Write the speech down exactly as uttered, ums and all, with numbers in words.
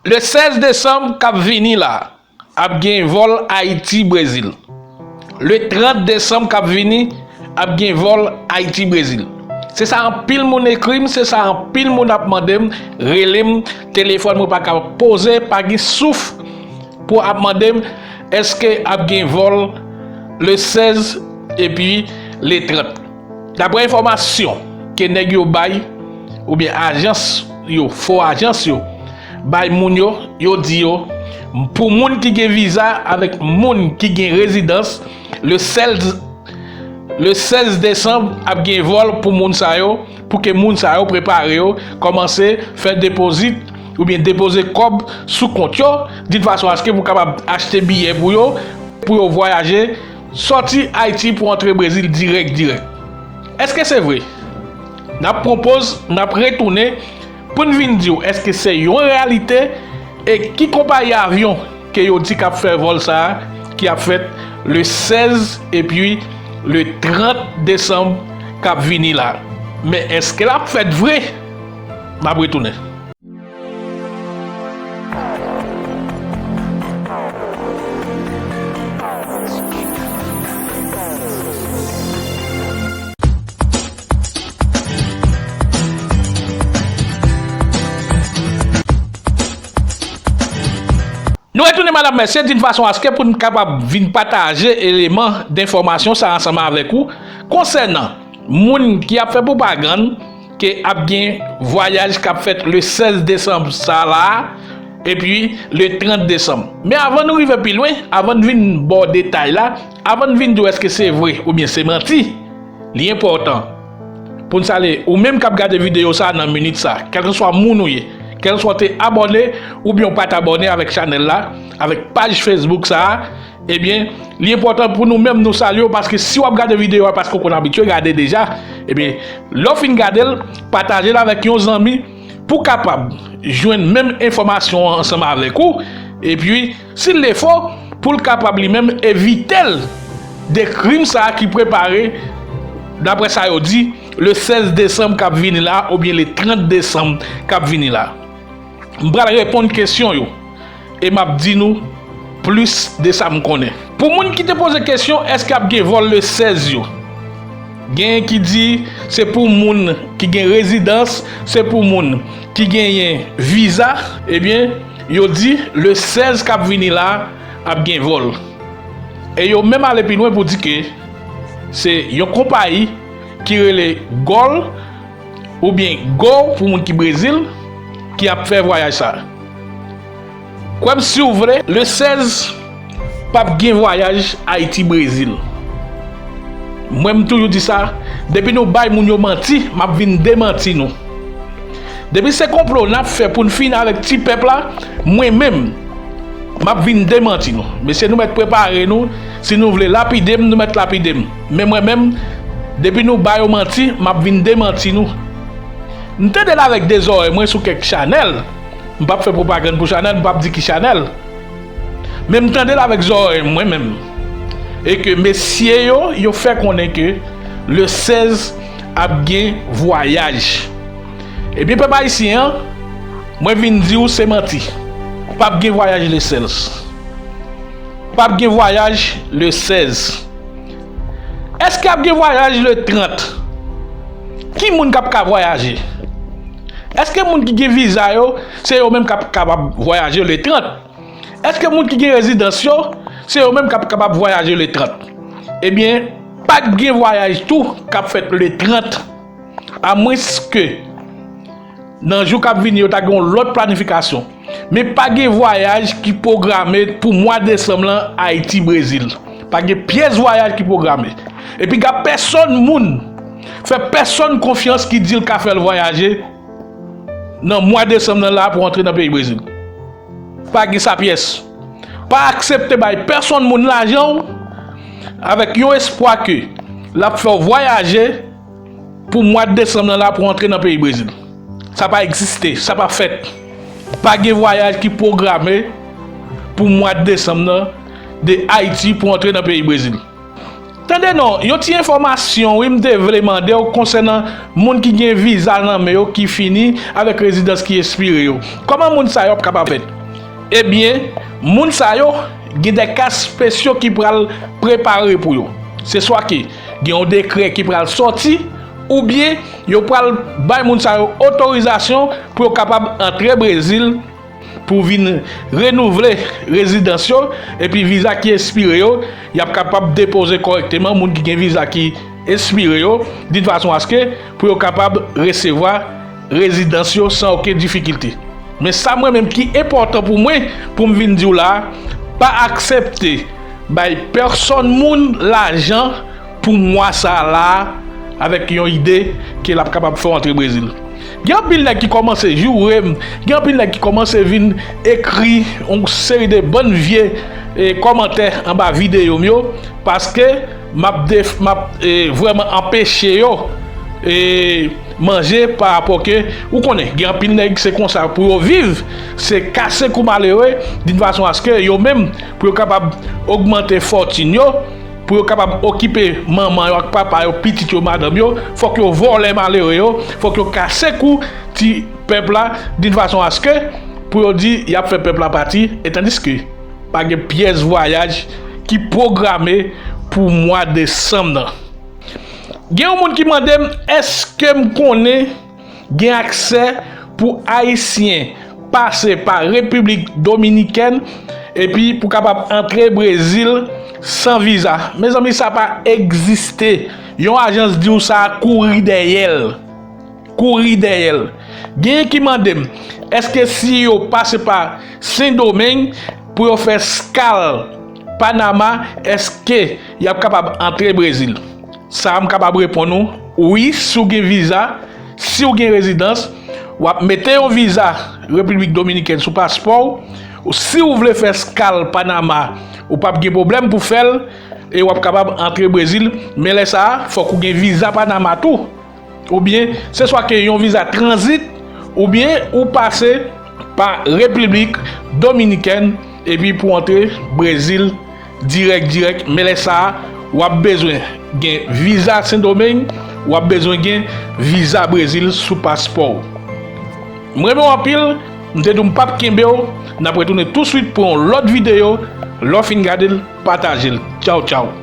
Le sèz desanm k ap vini la, ap gen vòl Ayiti Brezil. Le trant desanm k ap vini, ap gen vòl Ayiti Brezil. Se sa anpil moun ekri m, se sa anpil moun ap mande m, rele m, telefòn mwen pa ka poze, pa gen souf pou ap mande m èske ap gen vòl le sèz epi le trant. Daprè enfòmasyon ke nèg yo bay, oubyen ajans yo, fo ajans yo, bay moun yo, yo di yo, pou moun ki gen viza avèk moun ki gen rezidans, le sèz, le sèz desanm ap gen vòl pou moun sa yo, pou ke moun sa yo prepare yo, kòmanse fè depozit oubyen depoze kòb sou kont yo, d'une façon à ce que pou kapab achte biyè pou yo, pou yo vwayaje, sòti Ayiti pou antre Brezil dirèk, dirèk. Èske se vre? N ap pran poz, n ap retounen pou n vin di w èske se yon reyalite e ki konpayi avyon ke yo di k ap fè vòl sa a ki ap fèt le sèz epi le trant desanm k ap vini la. Men èske l ap fèt vre? M ap retounen. Nou retounen, madanm, mesye, d'une façon à ce que pou n kapab vin pataje eleman denfòmasyon sa ansanm avèk ou konsènan moun ki ap fè pwopagann ke ap gen vwayaj k ap fèt le sèz desanm sa la a, epi le trant desanm. Men avan nou rive pi lwen, avan n vin ba w detay la, avan n vin di w èske se vre oubyen se manti, li enpòtan pou n salye ou menm k ap gade videyo sa a nan minit sa a, kèlkeswa moun ou ye, kèlkeswa w te abòne oubyen w pa t abòne avèk chanèl la, avèk paj Facebook sa a, ebyen, li enpòtan pou nou menm nou salye w, paske si w ap gade videyo a paske w konn abitye gade deja, ebyen, lè w fin gade l, pataje l avèk yon zanmi pou kapab jwenn menm enfòmasyon an ansanm avèk ou, epi, si l le fo, pou l kapab li menm evite l de krim sa a ki prepare, daprè sa yo di, le sèz desanm k ap vini la, oubyen le trant desanm k ap vini la. M pral reponn kesyon yo e m ap di nou plis de sa m konnen. Pou moun ki te poze kesyon èske ap gen vòl le sèz yo, genyen ki di se pou moun ki gen rezidans, se pou moun ki genyen viza, ebyen, yo di le sèz k ap vini la ap gen vòl. E yo menm ale pi lwen pou di ke se yon konpayi ki rele Gol oubyen Go pou moun ki Brezil, ki ap fè vwayaj sa. Kwè m si w vle, le sèz p ap gen vwayaj Ayiti Brezil. Mwen m toujou di sa, depi nou bay moun yo manti, m ap vin demanti nou. Depi se konplo n ap fè pou n fini avèk ti pèp la, mwen menm, m ap vin demanti nou. Mesye, nou mèt prepare nou, si nou vle lapide m, nou mèt lapide m. Men mwen menm, depi nou ba yo manti, m ap vin demanti nou. M tande l avèk de zòrèy mwen sou kèk chanèl. M p ap fè pwopagann pou chanèl, m p ap di ki chanèl. Men m tande l avèk zòrèy mwen menm. E ke mesye yo, yo fè konnen ke le sèz ap gen vwayaj. Ebyen, pèp ayisyen an, mwen vin di w se manti. P ap gen vwayaj le sèz. P ap gen vwayaj le sèz. Èske ap gen vwayaj le trant? Ki moun k ap ka vwayaje? Èske moun ki gen viza yo, se yo menm k ap kapab vwayaje le trant? Èske moun ki gen rezidans yo, se yo menm k ap kapab vwayaje le trant? Ebyen, p ap gen vwayaj tou k ap fèt le trant, amwenske nan jou k ap vini yo ta gen yon lòt planifikasyon. Men pa gen vwayaj ki pwograme pou mwa desanm lan Ayiti Brezil. Pa gen pyès vwayaj ki pwograme. Epi pa pèsonn moun fè pèsonn konfyans ki di l ka fè l vwayaje nan mwa desanm nan la pou antre nan peyi Brezil. Pa gen sa pyès. Pa aksepte bay pèsonn moun lajan w avèk yon espwa ke l ap fè w vwayaje pou mwa desanm nan la pou antre nan peyi Brezil. Sa pa egziste, sa pa fèt. Pa gen vwayaj ki pwograme pou mwa desanm nan de Ayiti pou antre nan peyi Brezil. Tande non, yon ti enfòmasyon wi m te vle mande w konsènan moun ki gen viza nan men yo ki fini avèk rezidans ki espire yo. Kòman moun sa yo ap kapab fèt? Ebyen, moun sa yo gen de ka espesyo ki pral prepare pou yo. Se swa ke gen yon dekrè ki pral sòti, oubyen yo pral bay moun sa yo otorizasyon pou yo kapab antre Brezil pou vin renouvle rezidans yo, epi viza ki espire yo, y ap kapab depoze kòrèkteman moun ki gen viza ki espire yo, d'une façon à ce que pou yo kapab resevwa rezidans yo san okenn difikilte. Men sa mwen menm ki enpòtan pou mwen, pou m vin di w la, pa aksepte bay pèsonn moun lajan pou mwa sa la avèk yon ide ke l ap kapab fè w antre Brezil. Gen anpil nèg ki kòmanse joure m, gen anpil nèg ki kòmanse vin ekri yon seri de bann vye e, kòmantè anba videyo m yo, paske m ap def, m ap e, vrèman anpeche yo e, manje pa rapò ke, ou konnen, gen anpil nèg se konsa pou yo viv, se kase kou malere, d'une façon à ce que yo menm, pou yo kapab ogmante fòtin yo, pou yo kapab okipe manman yo ak papa yo, pitit yo, madanm yo, fòk yo vòlè malere yo, fòk yo kase kou ti pèp la, d'une façon à ce que pou yo di y ap fè pèp la pati, e tandiske pa gen pyès vwayaj ki pwograme pou mwa desanm nan. Gen yon moun ki mande m, èske m konnen gen aksè pou Ayisyen pase pa Repiblik Dominikèn epi pou kapab antre Brezil san viza? Mezanmi, sa pa egziste. Yon ajans di w sa, kouri dèyè l. Kouri dèyè l. Genyen ki mande m, èske si yo pase pa Sendomeng pou yo fè eskal Panama, èske y ap kapab antre Brezil? Sa a m kapab reponn ou, wi, si w gen viza, si w gen rezidans, w ap mete yon viza Repiblik Dominikèn sou paspò w. Si w vle fè eskal Panama, ou p ap gen pwoblèm pou fè l e w ap kapab antre Brezil. Men lè sa a, fòk ou gen viza Panama tou. Oubyen, se swa ke yon viza tranzit, oubyen ou pase pa Repiblik Dominikèn epi pou antre Brezil dirèk, dirèk. Men lè sa a, w ap bezwen gen viza Sendomeng, w ap bezwen gen viza Brezil sou paspò w. M renmen w anpil, m te di w m p ap kenbe w, n ap retounen touswit pou yon lòt videyo. Lè w fin gade l, pataje l. Tchaw, tchaw.